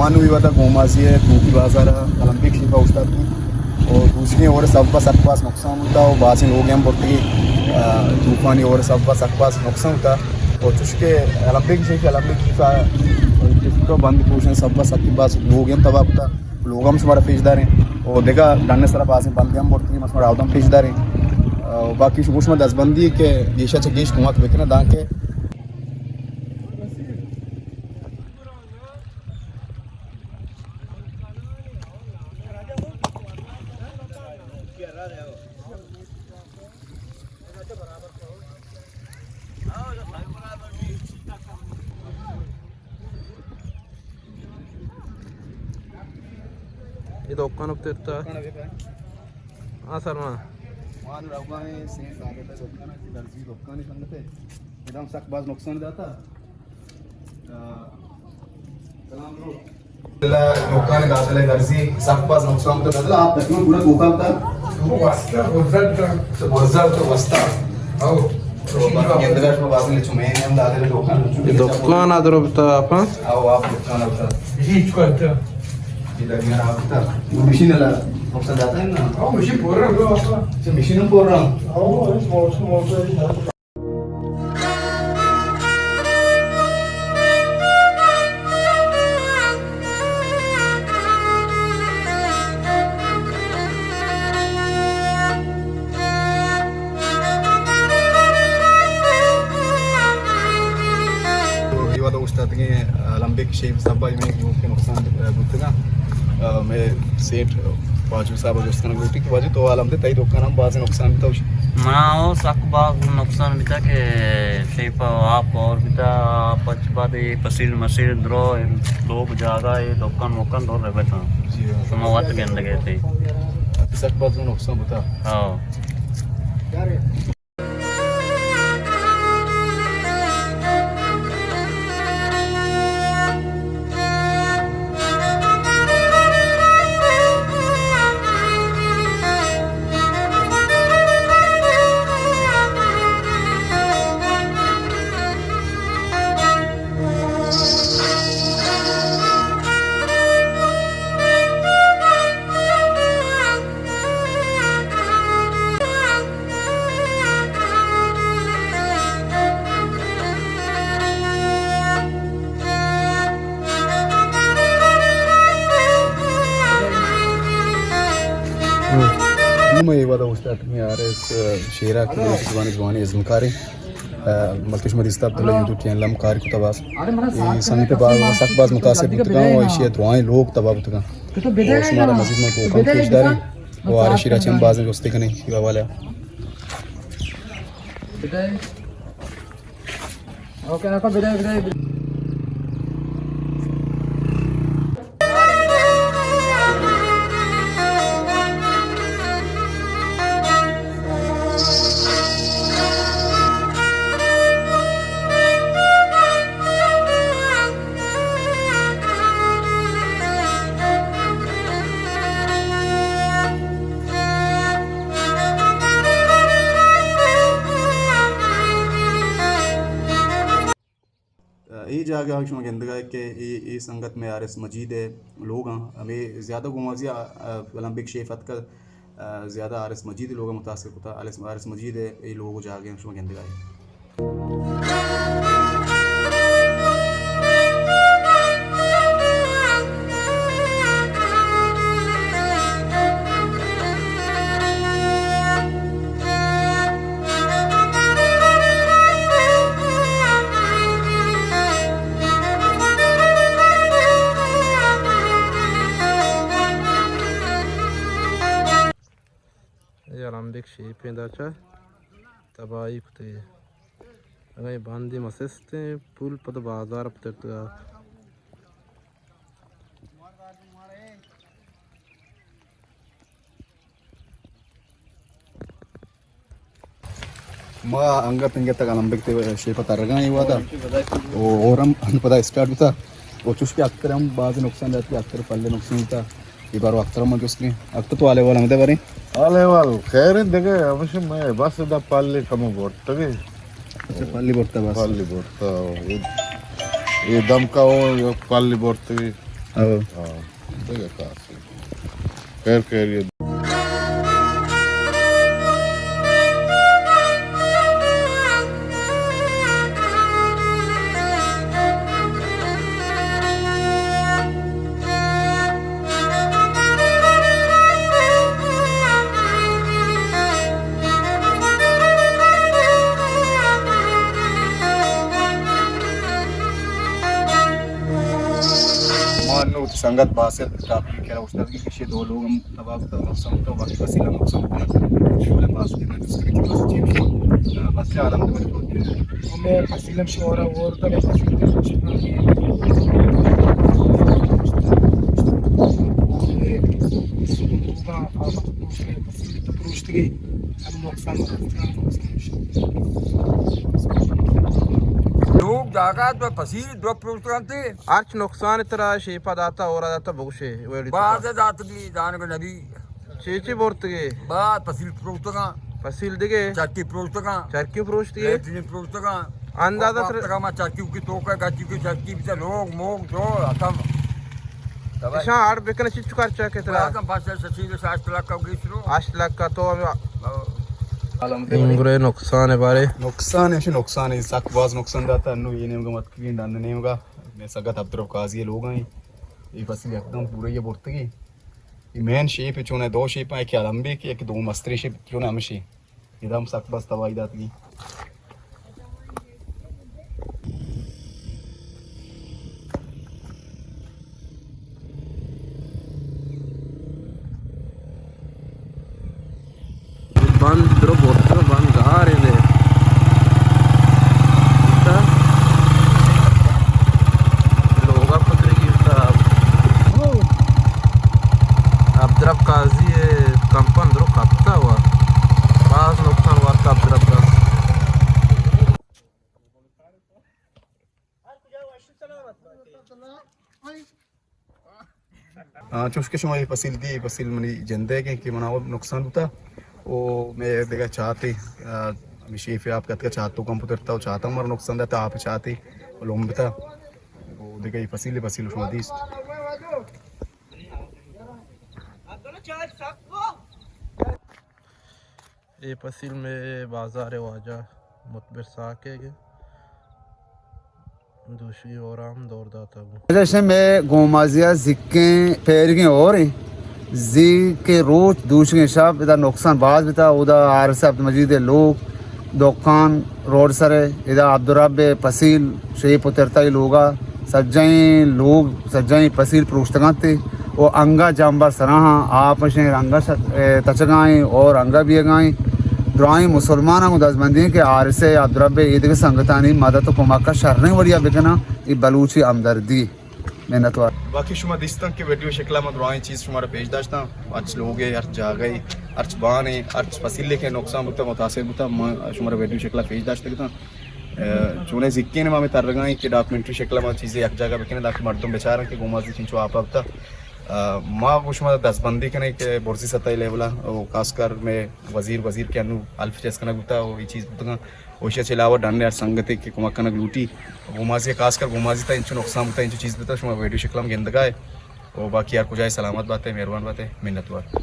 انو اے وھدا گومازی ءِ کوکی بازار ءَ المپک شیپ ءَ اوشتاتگ ایں۔ اور دوسری اوور ءِ سبب ءَ سک باز نقصان بوتا اور بازیں لوگ ہم برتگی، آ، طوفانی اوور ءِ سبب ءَ سک باز نقصان بوتا۔ اور چوشکہ المپک شیپ، المپک شیپ ءَ بند پوشن سبب ءَ سک باز لوگ ہم تباہ بوتا۔ لوگ ہم شمارا پیش داریں۔ اور دگہ ڈن ءِ سرا بازیں بندے ہم برتگی، ما شمارا اودم پیش داریں۔ آ، باقی شما، شما دزبندی کہ گیشا چہ گیش کمک بکناں دانکہ اے دکان ءَ پترتا۔ ہاں سر، ما۔ ما نوں روگا ایں سینٹ عادل ءِ دکان ءَ، کہ درزی دکانے سنگتے۔ ادا ہم سک باز نقصان داتا۔ آ، سلام برو۔ دکان ءِ داتل ءَ درزی سک باز نقصان بوتا۔ داتل آپ تقریباً پورا کوکا بوتا۔ وستا برزا بوتا۔ اچھا، برزا بوتا وستا۔ او۔ تو باقی گندگا شما بازیں چو میں ہم داتل ءِ دکان۔ دکان ءَ درو بوتا آپاں۔ او آپ دکان ءَ بوتا۔ ہیچ کو بوتا۔ یہ درمیان آپ بوتا۔ وہ مشین والا نقصان داتا ہے نا؟ او مشین پور رہا ہے۔ اچھا، مشین ہم پور رہا ہے۔ او، اس موسم، موسم۔ اے وھد ءَ اوشتاتگیں المپک شیپ ءِ سبب ءَ ہمے لوگ کہ نقصان بوتگاں۔ آ، مئے سیٹھ واجو صاحب ءَ جست کنگ لوٹی کہ واجو تو حال ہم دے، تئی دکان ہم بازیں نقصان بیتا ہوشی؟ منا او سک باز نقصان بیتا کہ شیپ ءَ آپ اور بیتا، آپ پچ بعد اے پسیل مسیل درو، اے لوگ جاگہ، اے دکان مکان دور رہ بیتا۔ جی ہاں۔ شما وت گندگے تھے۔ سک باز نقصان بوتا۔ ہاں۔ نوں مئے اے وھد ءَ اوشتاتگیں آر ایس شیرا کہ بلوچی زبان ءِ جوانیں ازمکارے، آ، بلکہ شما دیستا عبداللہ یوٹیوب چینل ہم کار کتا باز۔ اے سنگت باز، سک باز متاثر بوتگاں و ایشی ءِ درائیں لوگ تباہ بوتگاں۔ و شمارا مزید من پروگرام پیش داریں و آر ایس شیرا چہ ہم بازیں جستے کنیں اے حوالہ ءَ۔ اے جاگہ شما گندگا کہ اے، اے سنگت مئے آر ایس مجید ءِ لوگ آں۔ ہمے زیادہ گومازی ءَ، آ، المپک شیپ اتکا، آ، زیادہ آر ایس مجید ءِ لوگ ءَ متاثر کتا۔ آر ایس، آر ایس مجید ءِ اے لوگ و جاگہ شما گندگا۔ اے المپک شیپیں داچا تباہی کتے۔ اگاں اے بندی مسستیں پول پد بازار پترتگا۔ ما انگت انگت تک المپک تے شیپ ترگا اے وھدا۔ او، اور ہم پدا اسٹارٹ بوتا۔ او چوش کہ اختر ہم باز نقصان داتی، اختر پلے نقصان بوتا۔ اے بارو اختر ہم جست گئے۔ اختر تو حال احوال ہمدے باریں؟ حال احوال خیر انت دگہ، ہمیش مئے بس دا پلے کمو برتگے۔ اچھا، پلے برتا بس۔ پلے برتا۔ اے، اے دمکا او پلے برتگے۔ ہاں۔ ہاں، دگہ کاسے۔ خیر، خیریت۔ ما انو وتی سنگت باسط ٹاپی کرا اوشتاتگیں، ایشی دو لوگ ہم تباہ کتگ، نقصان کتگ، باقی وسیلہ ہم نقصان کتگ۔ شغل پاس دینا دوست کریں کہ بس چی بی۔ بس چا عالم تو بہت ہمیں فصیل ہم شورا اور تو فصیل بھی خوش پاگی۔ پروشتگی، ہم نقصان، نقصان، نقصان۔ لوگ جاگہ تو فصیل دو پروشتگانتے۔ ہرچ نقصان ترا شیپا داتا، اورا داتا، بگوشے، ویلی تو باز داتگی، دانگ نبی۔ چی چی برتگی؟ باز فصیل پروشتگاں۔ فصیل دگے؟ چرکی پروشتگاں۔ چرکی پروشتگی؟ لیٹرین پروشتگاں۔ اندازہ تر- پروشتگاں، ما چرکی کی توکا، گچی کی چرکی بیتا، لوگ موگ جو ختم۔ اشاں اڑ بکن، چچو خرچہ کترا؟ باز ہم پاس ششی ہشت لاکھ کا گیس رو۔ ہشت لاکھ کا تو ہمیں ہاں۔ انگرے نقصان ہے بارے۔ نقصان ہے، نقصان ہے، سک باز نقصان داتا، انو یہ نیمگا مت کین، دن نیمگا۔ میں سگت عبدالرب قاضی لوگ ہیں۔ یہ فصل یکدم پورا یہ برتگی۔ یہ مین شیپ چون ہے، دو شیپ ہیں، ایک لمبی کی، ایک دو مستری شیپ چون ہے ہمشی۔ ادا ہم سک باز تباہی داتگی۔ بند درو برتگ، بند گار ایں دے۔ تا لوگا پتر گیرتا۔ عبدالرب قاضی کمپن درو کپتا ہوا۔ باز نقصان وارتا عبدالرب قاضی۔ آ، چوش کہ شما یہ فصیل دی، یہ فصیل منی جندے کہ، کہ منا نقصان بوتا۔ او میں دگہ چاتے، آ، ہمیں شیف آپ کتکا چات تو کم پترتا، او چاتا مر نقصان داتا، آپ چاتے، او لوم بتا۔ او دگہ یہ فصیل، فصیل شما دیست۔ اے پسیل مئے بازار ءِ واجہ متبر ساکے گے دوشی ہورا ہم دور داتا بو۔ اجا شے مئے گومازیا زیکیں پیرگیں ہوریں، زیکیں روچ دوشگیں شپ ادا نقصان باز بتا۔ اودا آر ایس عبدالمجید ءِ لوگ، دکان روڈ سر ءَ، ادا عبدالرب ءِ پسیل شیپ اترتا اے لوگا، سجہیں لوگ، سجہیں پسیل پروشتگانتے۔ و انگا جمبر سراہاں، آپ شیں انگا شت-، اے، تچگائیں اور انگا بیگائیں۔ درائیں مسلماناں گوں دزبندی کہ آر ایس ءِ عبدالرب ءِ ایدگہ سنگتانی مدد و کمک ءَ شریں وڑیا بکناں، اے بلوچی ہمدردی۔ منتوار۔ باقی شما دیستاں کہ ویڈیو شکلا ما درائیں چیز شما را پیش داشتاں۔ ہرچ لوگے، ہرچ جاگہے، ہرچ بانے، ہرچ پسیلے کہ نقصان بوتا، متاثر بوتا، ما شما را ویڈیو شکلا پیش داشتگتاں۔ اے، چونیں زیکیں ما ہمیں ترگائیں کہ ڈاکومنٹری شکلا ما چیزے یک جاگہ بکنیں تاکہ مردم بچاراں کہ گومازی چنچو آپا بوتا۔ اے، ما گوں شما دزبندی کنیں کہ برزی سطح لیولا و خاص کر میں وزیر، وزیر کہ انو حلف چست کنگ بوتا و یہ چیز بوتگاں۔ و ایشی چہ علاوہ ڈن ءَ ہر سنگتے کہ کمک کنگ لوٹی، گومازی خاص کر گومازی تا انچو نقصان بوتا، انچو چیز بوتا، شما ویڈیو شکل ہم گندگا ہے۔ و باقی ہر کجائے سلامت باتے، مہربان باتے، منتوار۔